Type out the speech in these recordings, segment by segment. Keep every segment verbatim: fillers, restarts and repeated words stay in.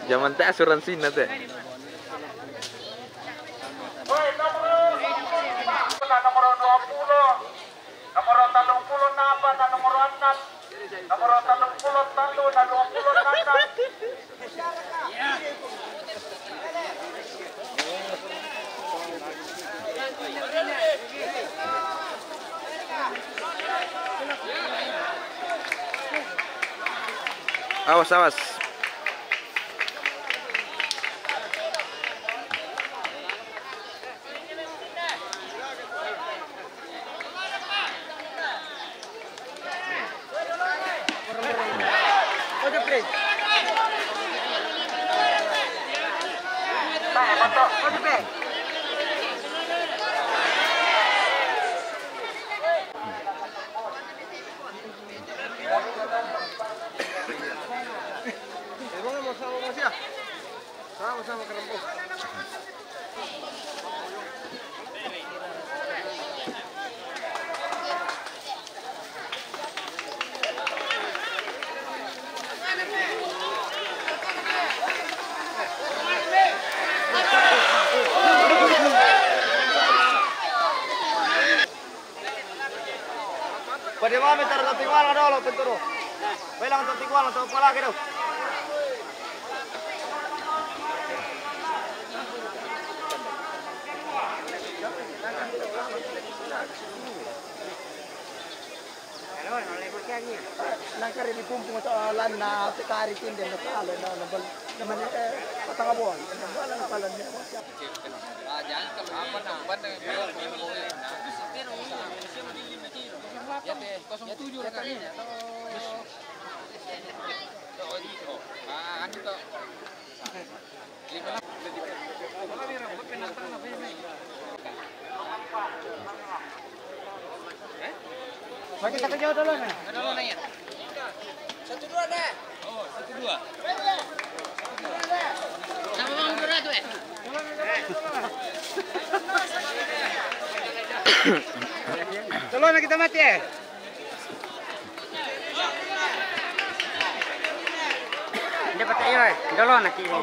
Jaman te asuransi na te. Nomor dua puluh, nomor tallung pulo napa, nomor enam, nomor tallung pulo tallu, nomor dua puluh enam. Awas, awas. Sama-sama kerempung. Pade mami taro tatu igual dolo penturu. Pelang tatu igual tau palagi do. Nangkare di pumpung to lanna te kari tinde no kalo no no bal. Namanya eh patang abon. Bal no kalo ne. Ah, jangan kalau apa nah. Kosong tujuh rekannya. Ah, anu to. Lagi tak kejauh dulu nih. Satu dua deh. Oh, satu dua. Sama Bang Dura tuh, eh. Tolong kita mati, eh. Dia pakai iya, eh. Dolo nak kiri.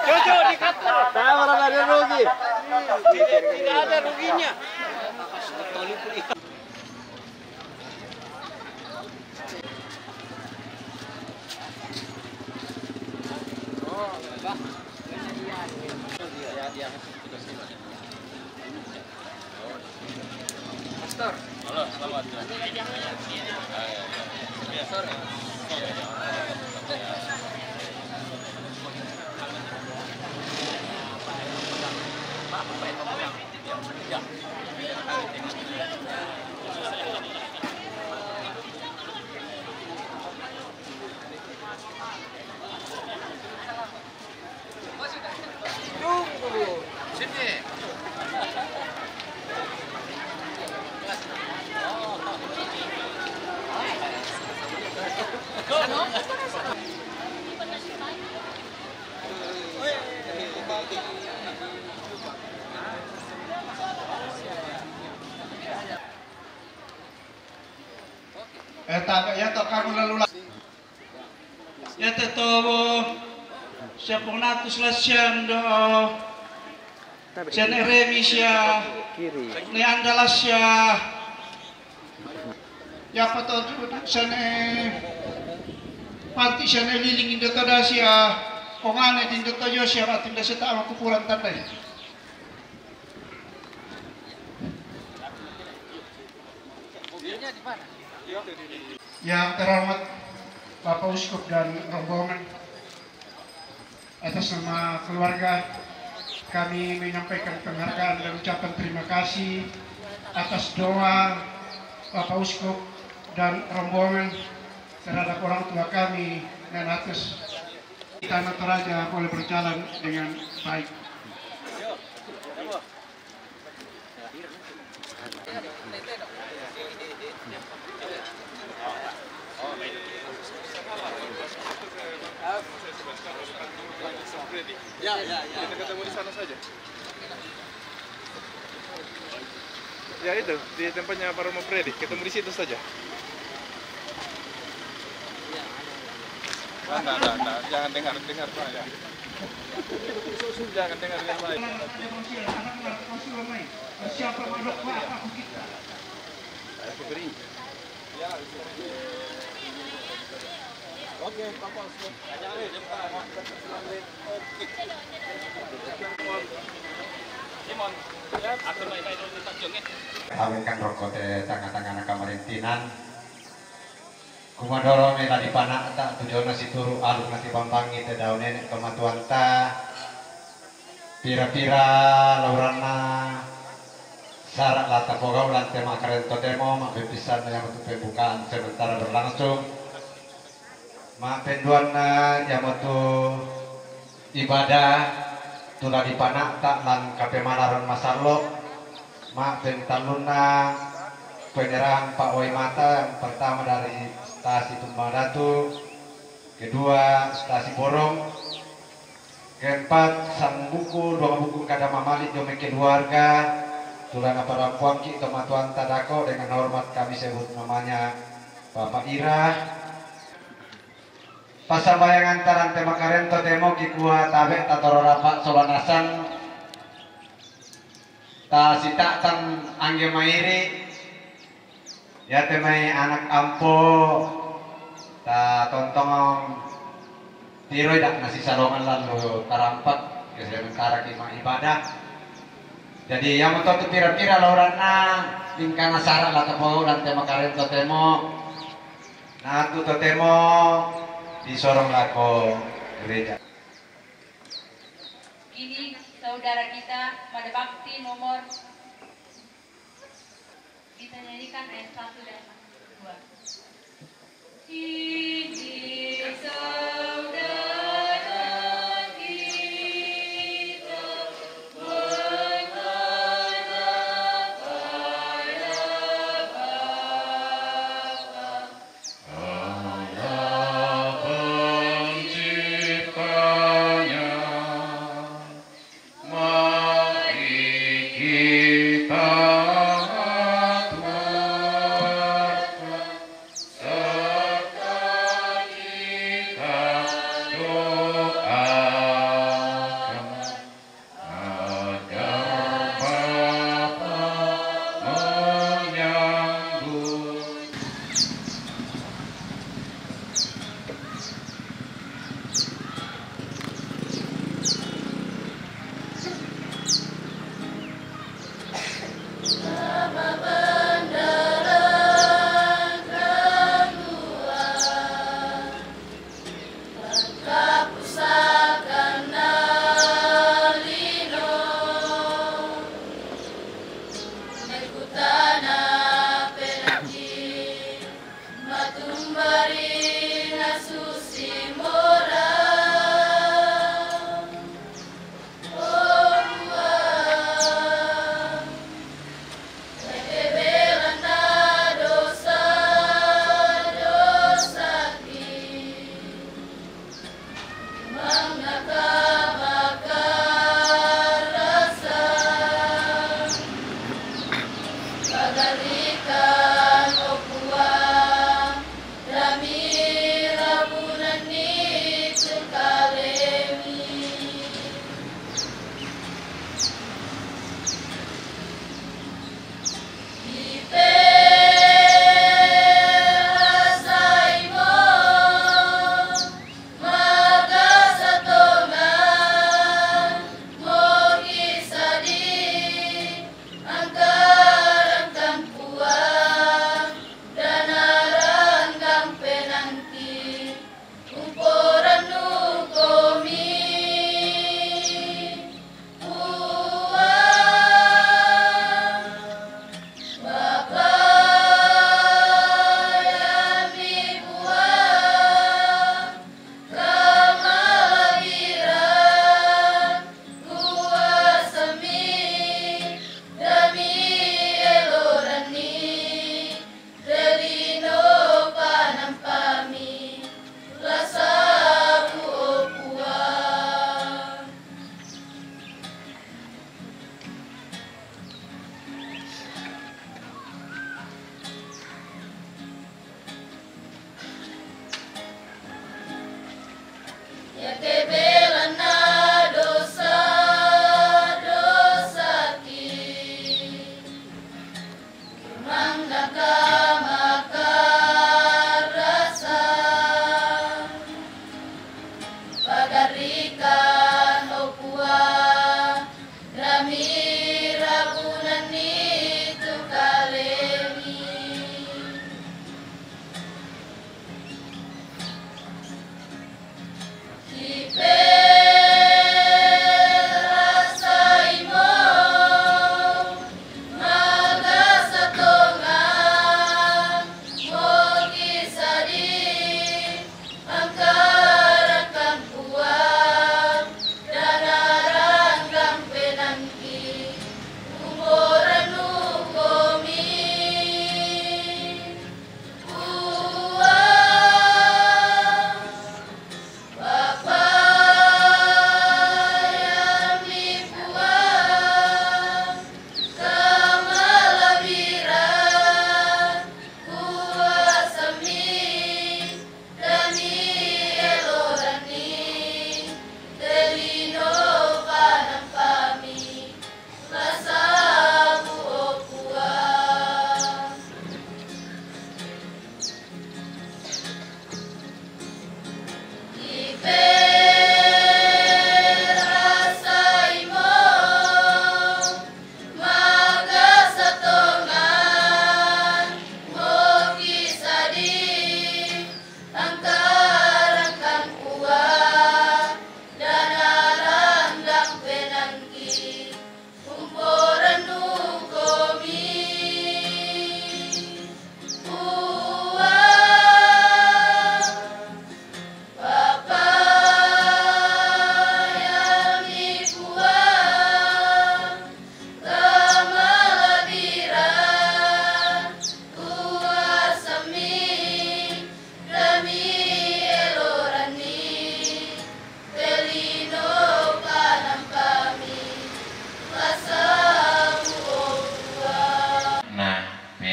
Cocok di kantor. Saya orang ada rugi. Tidak, tidak ada ruginya. Pastor. Halo, selamat. Ya. Pastor. Tunggu. Sini. Eh, tak, ya, tak, kamu lalu lah. Ya, te tobo, sia ponnatus lassiando, sia ne remi sia, ne anda lassia, ya, pato, sia ne panti, sia ne liling indo toda sia, ongane di indo tojo sia, atinda sia ta ama kuburan tandai. Yang terhormat Bapak Uskup dan rombongan, atas nama keluarga kami menyampaikan penghargaan dan ucapan terima kasih atas doa Bapak Uskup dan rombongan terhadap orang tua kami dan atas Tanah Toraja boleh berjalan dengan baik. Ya, ya, ya. Kita ketemu di sana saja. Ya itu, di tempatnya Pak Romo Freddy. Ketemu di situ saja. Enggak, enggak, enggak, enggak. Jangan dengar, dengar saya. Jangan dengar yang lain. Oke, Papa. Simon, ya, atur baik-baik dulu, Pak Jong, ya. Kawinkan roko te tanga-tangana kamarintinan. Kumadoro me la dipana'ta tu jona situru aluk na tibambangi te dao nene' tomatuanta. Pira-pira lauranna sara' la tapogau' lan te makarento temo, ma'pepissanna iamotu pembukaan sementara berlangsung. Ma'penduanna iamotu ibadah tu la dipana'ta lan kapemalaran masallo'. Ma'pentallunna penyerahan pa'wai mata, yang pertama dari stasi Tumang Datu, kedua stasi Borong, keempat sambuku, dua buku kada mamali' dio mai keluarga, tu la naparampuangki' tomatuanta dako, dengan hormat kami sebut namanya Bapak Ira. Passambayanganta lan te makarento temo kikua tabe' tatoro rapa' sola nasang, tasita'tang angge mairi', iate mai anak ampo, tatontongong tiroi da' nasisalongan lan lu tarampak, ke sementara ki ma'ibadah. Jadi iamoto tu pira-pira lauranna lingkana sara' la tapogau' lan te makarento temo. Na tu totemo disorong lako gereja. Ini saudara kita pada bakti nomor, kita nyanyikan ayat satu dan dua. Ini saudara kita menghadap pada Bapa. Allah penciptanya, mari kita aturkan serta kita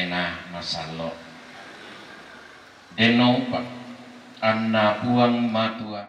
Na masallo'. Denno pa anna Puang Matua